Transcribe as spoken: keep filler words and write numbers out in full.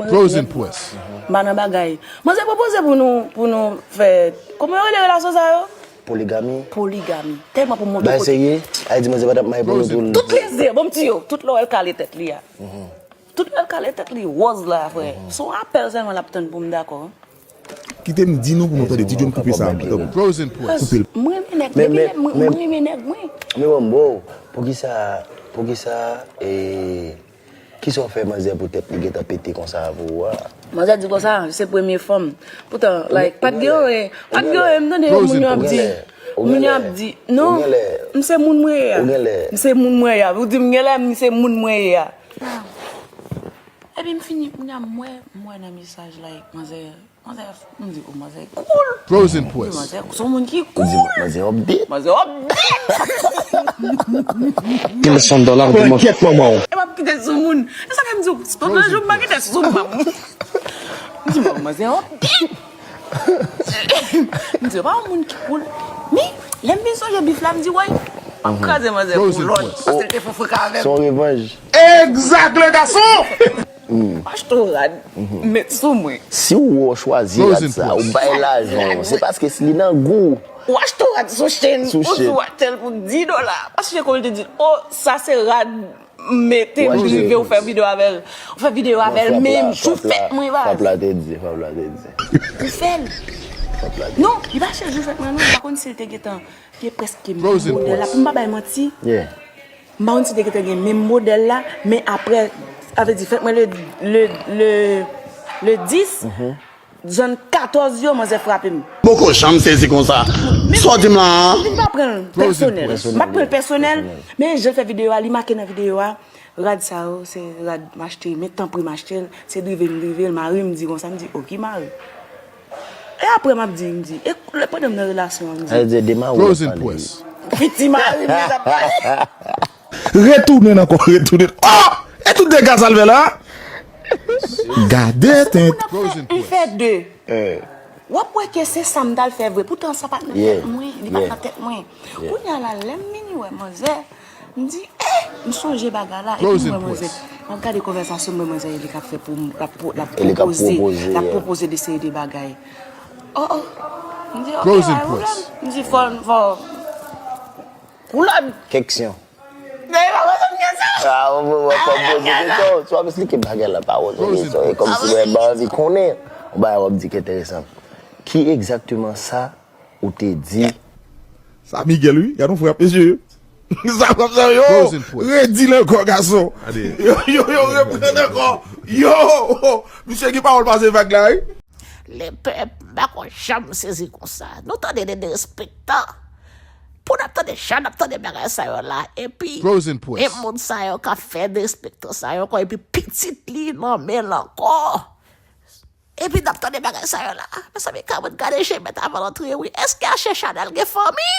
Frozen Press. M pa nan bagay. Manzè pwopoze pou nou, pou nou fè, kòman yo rele relasyon sa yo? Poligami. Poligami. Tèlman pou montre Bay serye. Ay di manzè pa t ap mayi pou nou tou. Tout lè zye, bon m di yo, tout lè w wè l kale tèt li a. Tout lè l kale tèt li wòz la, frè. Se yon apèl sèlman l ap tann pou m dakò. Kite m di nou pou nou tande. Ti John, koupe sa. Frozen Press. Mwen renmen nèg, depi lè mwen renmen nèg mwen. Men bon, bro, poukisa, poukisa, e, kisa w fè manzè pou tèt li gentan pete konsa pou ou a? Manzè di konsa, se premye fanm. Poutan, like, pa t gen anyen, pa t gen anyen, m tande yo, moun yo ap di, moun yo ap di, non, m se moun mwen ye a. M se moun mwen ye a. Ou di m genlè, m se moun mwen ye a. Epi m fini, kounye a m wè, m wè nan mesaj, like, manzè, manzè, m di, o, manzè cool. Frozen Press. Manzè, se yon moun ki cool. Manzè upbeat. Manzè upbeat. Mil san dola pou mwen. Kèt manman w. E m ap kite sou moun. E sa fè m di w, tout lè jou m pa kite sou moun. M di, bon, manzè upbeat. M di, pa yon moun ki cool. Men, lè m vin sonje bif la, m di, woy, m ap kraze manzè pou lòt. Paske l te fè frekan avè m. Se yon revanj. Exact, le garçon! M achte yon rad, m met sou mwen. Si w chwazi rad sa, ou bay lajan w, se paske li nan gou. Ou achte yon rad sou chen, ou sou watèl pou dis dola. Paske kòm l te di, o, sa se rad m mete pou m rive ou fè videyo avè l. Ou fè videyo avè l menm jou fèt mwen, baz. Fap la te di, fap la te di. Ou fè l. Non, li pa chèche jou fèt mwen, non, m pa konn si l te gentan gen prèske menm modèl la. Pou m pa bay manti, m pa konn si te gentan gen menm modèl la, men apre, sa vle di, fèt mwen le, le, le, le dis, zòn katòz yo, manzè frape m. Poko janm sezi konsa. Sa w di m la a? M pa pran l pèsonèl. M pa pran l pèsonèl, men jan l fè videyo a, li make nan videyo a. Rad sa yo, se rad m achte, men tanpri m achte l, se drive m drive l, mari m di konsa, m di, oke mari. E apre m ap di, m di, e lè pandan m nan relasyon an, m di. Sa vle di, de mari w ap pale. Piti mari m, li t ap pale. Retounen ankò, retounen. Oh! E tout dega sa l fè la? Gade tèt. M fè de. W ap wè ke se sa m t al fè vre. Poutan sa pa t nan tèt mwen. Li pa t nan tèt mwen. Kounye a la, lè m vini wè manzè, m di, eh! M sonje bagay la. Epi m wè manzè. M ap gade konvèsasyon m wè manzè li k ap fè pou m, l ap pwopoze. L ap pwopoze de seri de bagay. Oh, oh. M di, ok, pa gen pwoblèm. M di, fò, fò. Koulòd. Keksyon. Dayè pa konn sa m gen sa. Ah, w ap poze kesyon. Si w ap esplike bagay la, pa poze kesyon. E kòmsi w ba anvi konnen. Yon bagay w ap di ki enteresan. Ki egzakteman sa ou te di? Sa Miguel, wi. Gade yon frap, mesye. Sa frap sa, yo. Redi l ankò, gason. Yo, yo, yo, reprann ankò. Yo, misye gen pawòl pase vag la, wi. Lepèp, m pa konn janm sezi konsa. Nou tande de derespektan. Pou n ap tande jan n ap tande bagay sa yo la. Epi, e moun sa yo k ap fè derespektan sa yo ankò. Epi pitit li nan men l ankò. Epi n ap tande bagay sa yo la. Mezanmi, Kamwen, gade je mèt avan l antre, wi. Èske Ache Chanèl gen fanmi?